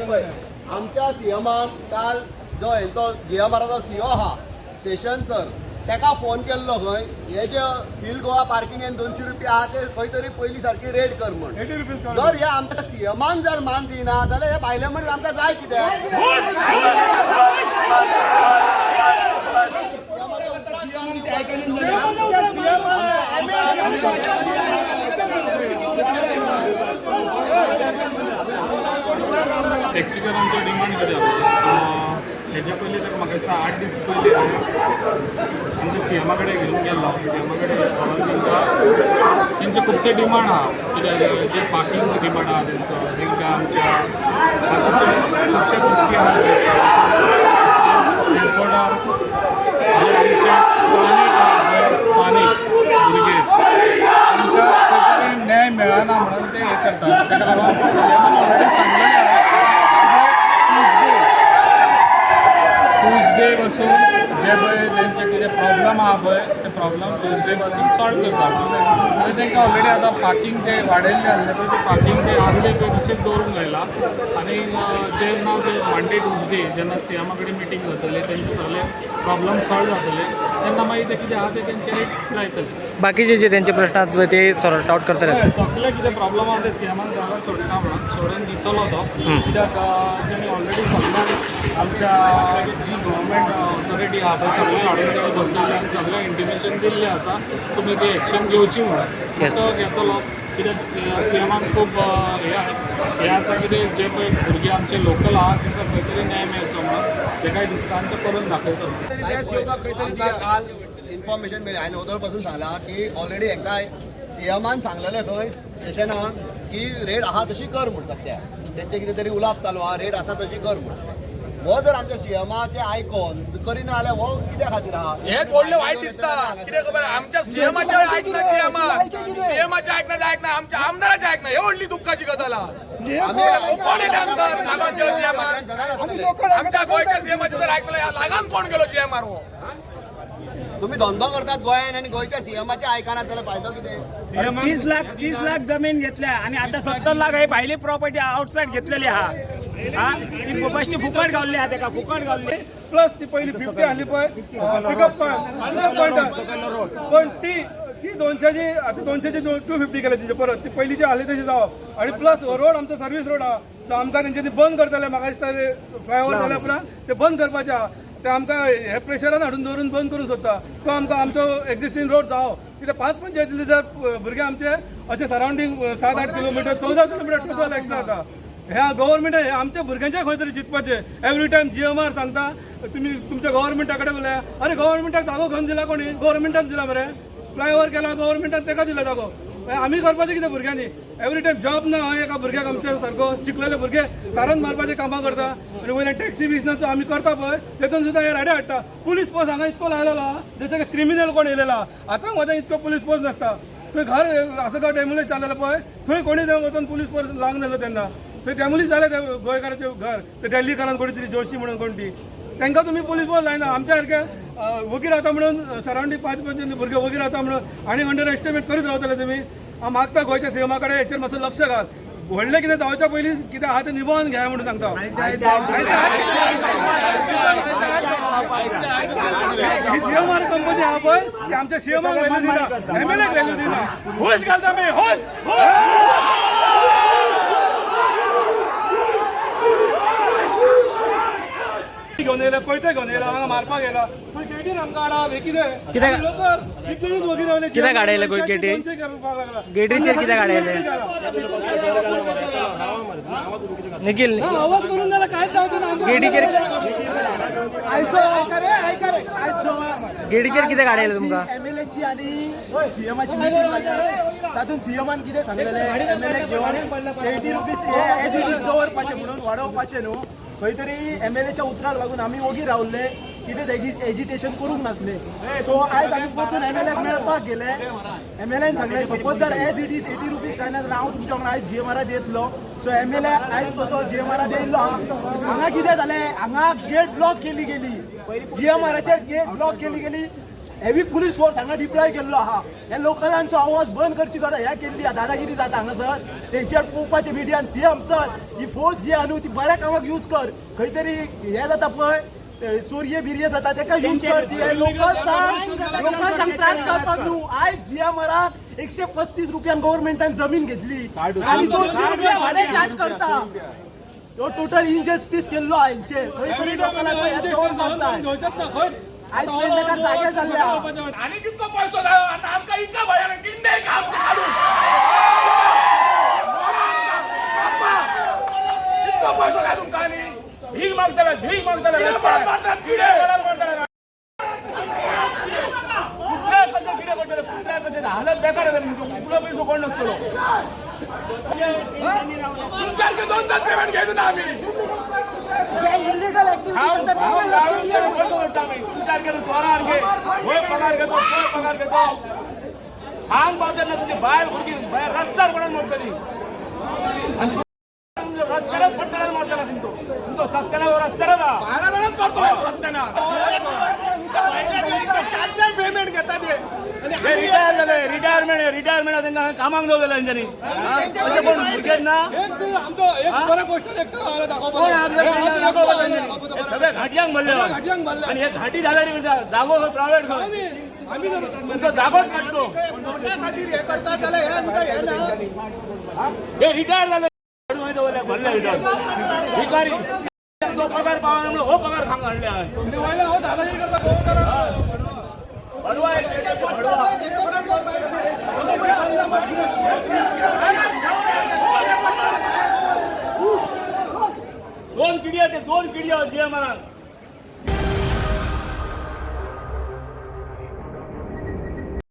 पळय, आमच्या सीएमान काल जो हेंचो जीएमआराचो सीओ आहा शेशन सर, तेका फोन केल्लो खंय हे जे फिल गोवा पार्किंगेन 200 रुपया आहा ते खंय तरी पयली सारकी रेट कर म्हण. जर हे आमच्या सीएमान जर मान दिना जाल्यार हे भायले मनीस आमकां जाय कित्याक? सीएमाच्या उतराक मान दिवपाक. टॅक्सीकारांचो डिमांड कितें आसा, हेज्या पयलीं तर म्हाका दिसता 8 दीस पयलीं हांवें आमच्या सीएमा कडेन घेवन गेल्लो. सीएमा कडेन व्हरोन तांकां तेंचे खुबशे डिमांड आहा. कित्याक जे पार्कींग डिमांड आहा तेंचो, तांकां आमच्या बाकीचे खुबशे गोश्टी आहा. एअरपोर्टार जे आमचे स्थानीक आहा पळय, स्थानीक भुरगे, तांकां खंय तरी न्याय मेळना म्हणून ते हें करतात. ताका लागून सीएमान ऑलरेडी सांगलेलें आहा, ट्युजडे ट्युजडे पासून जे पळय तेंचे कितें प्रॉब्लम आहा पळय, ते प्रॉब्लम ट्युजडे पासून सॉल्व करता. आनी तांकां ऑलरेडी आतां पार्कींग जे वाडयल्लें आसलें पळय, ते पार्कींग ते आहले पळय तशेंच दवरूंक लायलां. आनी जेन्ना ते मंडे ट्युजडे जेन्ना सीएमा कडेन मिटींग जातले, तेंचे सगळे प्रॉब्लम सॉल्व जातले, तेन्ना मागीर ते कितें आहा ते तेंचे रेट लायतले. बाकीचे जे त्यांचे प्रश्न आहात पळय ते सॉर्ट आउट करतले. हय, सगळे कितें प्रॉब्लम आहा ते सीएमान सांगून सोडटा म्हणून सोडून दितलो तो. कित्याक तेणी ऑलरेडी सगळ्यांक आमच्या जी गव्हर्मेंट ऑथॉरिटी आहा पळय, सगळ्यांक हाडून तेणी बसयल्लें आनी सगळ्यांक इंटिमेशन दिल्लें आसा, तुमी ती एक्शन घेवची म्हणून. तो घेतलो, कित्याक सीएमान खूब हें आसा कितें जे पळय भुरगे आमचे लोकल आहा तांकां खंय तरी न्याय मेळचो म्हणून तेकाय दिसता आनी ते करून दाखयतलो. आमकां काल इन्फॉर्मेशन मेळ्ळी, हांवें वदळ पासून सांगलां की ऑलरेडी हांकां सीएमान सांगलेलें खंय स्टेशनाक की रेट आहा तशी कर म्हण. सद्या तेंचे कितें तरी उलोवप चालू आहा, रेट आसा तशी कर म्हण. हो जर आमच्या सीएमाचें आयकोन करिना जाल्यार हो कित्या खातीर आहा? हेच व्हडलें वायट दिसता. कितें खबर, आमच्या सीएमाच्या ऐकना, सीएमाच्या ऐकना ते ऐकना, आमच्या आमदाराच्या ऐकना, हे व्हडली दुःखाची गजाल आहा. कोण येता आमदार लागोन सीएमार? आमच्या गोंयच्या सीएमाचे जर ऐकलं, लागान कोण गेलो सीएमार हो? तुम्ही धंदो करतात गोंयान आनी गोंयच्या सीएमाच्या आयकनात जाल्यार फायदो कितें? 30 लाख, 30 लाख जमीन घेतल्या आणि आता 70 लाख हे भायली प्रॉपर्टी आउटसाइड घेतलेली हा. हा ती बश्टी फुकट गावली हा, तेका फुकट गावली. प्लस ती पहिली 50 आली पळय पिकअप पॉयंट, पण ती ती 200ची आता 200ची 250 केले तेंचे परत. ती पयलीची आसली तशी जावप. आणि प्लस रोड आमचो सर्वीस रोड आहा, तो आमकां तेंच्यांनी बंद करतले. म्हाका दिसता ते फ्लायओवर जाल्या उपरांत ते बंद करपाचे आहा. ते आमकां हे प्रेशरान हाडून दवरून बंद करूंक सोदता. तो आमकां आमचो एक्झिस्टींग रोड जावो, कित्याक पांच पंचायतींतले जर भुरगे आमचे अशे surrounding 7-8 kilometre, 14 kilometre total extra जाता. ह्या गव्हर्मेंट हे आमच्या भुरग्यांच्या खंय तरी चिंतपाचें. एवरी टायम जीएमआर सांगता, तुमी तुमच्या गव्हर्मेंटा कडेन उलया. अरे, गव्हर्मेंटाक जागो खंय दिला कोणी? गव्हर्मेंटान दिला मरे. फ्लायओवर केला गव्हर्मेंटान, तेका दिला जागो. आमी करपाचें कितें भुरग्यांनी? एवरी टायम जॉब ना हय एका भुरग्याक. आमच्या सारको शिकलेले भुरगे सारन मारपाचें कामां करता. आनी वयल्यान टॅक्सी बिजनस आमी करता पळय, तेतून सुद्दां हे राडे हाडटा. पुलीस फोर्स हांगा इतको लायलेलो आहा, जशें की क्रिमिनल कोण येयलेलो आहा. आतां इतको पुलीस फोर्स नासता. थंय घर असं काय डेमोलिश जालेलं पळय, थंय कोणी वचून पुलीस फोर्स लावंक जालो तेन्ना. थंय डेमोलिश जालें ते गोंयकाराचें घर, ते दिल्लीकारान कोणी तरी जोशी म्हणून कोण ती, तांकां तुमी पुलीस फोर्स लायना. आमच्या सारखे वगीर रावता म्हणून, सरावंडींग पांच पंच भुरगे वगीर रावता म्हणून आनी अंडर एस्टिमेट करीत रावतले तुमी. हांव मागता गोंयच्या सीएमा कडेन, हेचेर मातसो लक्ष घाल. व्हडलें कितें जावच्या पयलीं कितें आहा तें निभावन घे म्हणून सांगता. ही जीएमआर कंपनी आहा पळय, ती आमच्या सीएमाक व्हॅल्यू दिना, एमएलएक व्हॅल्यू दिना. होश घालता आमी, होश. घेवन येयला, कोयते घेवन येयला, हांगा मारपाक येयला. थंय गेटीर आमकां आडावप हें कितें? कित्याक- लोकल इतले दीस वगीर रावले. कित्याक आडयलें खंय गेटीर? 200 करपाक लागला. गेटीचेर कित्याक आडयलें? निखील. हा, आवाज करून जाल्यार कांयच जावचें ना आमकां. गेटीचेर आयचो, आयचो. गेटीचेर कितें गाडी आयले तुमकां? एमएलएची आणि सीएमाची मिटींग जाली. तातूंत सीएमान कितें सांगलेलें, एमएलए घेवन 80 रुपीज एज it is दवरपाचें म्हणून, वाडोवपाचें न्हू. खंय तरी एमएलएच्या उतराक लागून आमी ओगी रावल्ले, कितें एजिटेशन करूंक नासले. सो आयज आमी परतून एमएलएक मेळपाक गेले. एमएलएन सांगलें, सपोज जर as it is 80 rupees जायना जाल्यार हांव तुमच्या वांगडा आयज जीएमआरात येतलो. सो एमएलए आयज तसो जीएमआरात येयल्लो आहा. हांगा कितें जालें, हांगा गेट ब्लॉक केली गेली, जीएमआराचेर गेट ब्लॉक केली गेली. हेवी पुलीस फोर्स हांगा डिप्लॉय केल्लो आहा. हे लोकलांचो आवाज बंद करची गरज ह्या केल्ली आहा. दादागिरी जाता हांगासर, तेंचेर पळोवपाचें मिडियान. सीएम सर, ही फोर्स जी आहा न्हू ती बऱ्या कामाक यूज कर. खंय तरी हे जाता पळय, ते चोरये बिरये जाता, तेका यूज कर ती. हे लोकांक त्रास करपाक न्हू. आयज जीएमआराक 135 रुपयान गव्हर्मेंटान जमीन घेतली आनी 200 रुपया भाडें चार्ज करता. तो टोटल इनजस्टीस केल्लो आहा हेंचेर. खंय तरी लोकांचो हे दवरपाक जाय. घेवचेच ना खंय. आयज पेडणेकार जागे जाल्ले आहा. आनी कितको पैसो जायो आतां आमकां इतलो भंय गिंडे आमचे काडून. बाप्पा, कितको पैसो जाय तुमकां आनी? भीक मागताले, भीक मागताले. किडे पडत मारतात, किडे. मारताले. कुत्र्या कशे किडे पडटले, कुत्र्या कशे हालत बेकार जाली. कुकलो पयसो कोण नासतलो. तुमच्यासारखे दोन दोन पेमेंट घेत ना आम्ही. जे इलिगल ऍक्टिव्हिटी करतात त्यांच्यावर लक्ष दिया. तुमच्यासारखे चोरार घे, होय पगार घेतो, होय पगार घेतो. हांग पावता ना तुमची बायल भुरगीं बायल रस्त्यार पडून मरतली आणि तुमचो रस्त्यारच पडटल्यार मरतला. तुमचो तुमचो सत्यानाश रस्त्यारच आहा. बारा करतो सत्यानाश. चार चार पेमेंट घेतात ते. आणि हे रिटायर झाले, रिटायरमेंट, रिटायरमेंट त्यांना कामाक दवरलें तेंच्यांनी. अशें कोण भुरगे ना. एक ते आमचो एक बऱ्या पोस्टर एकटो आला दाखोवपाक. कोण आपल्या हे हात दाखोवपाक तेंच्यांनी. दाखोवपाक. हे सगळे घाटयांक भरले. घाटयांक भरले. आणि हे घाटी जाल्यार जागो प्रायव्हेट खंय. आम्ही आम्ही जर तुमचो जागोच काडटलो. नोटा खातीर हे करतात जाल्यार हे आमकां हे ना. हे रिटायर झाले, दवरले भरले रिटायर भिकारी. तो पगार पावना म्हणून हो पगार खांग हाडले हांवें. वयला हो दादागिरी करता गोवा. भडवा एक भडवा. दोन किडी ते दोन किडी जीएमआर.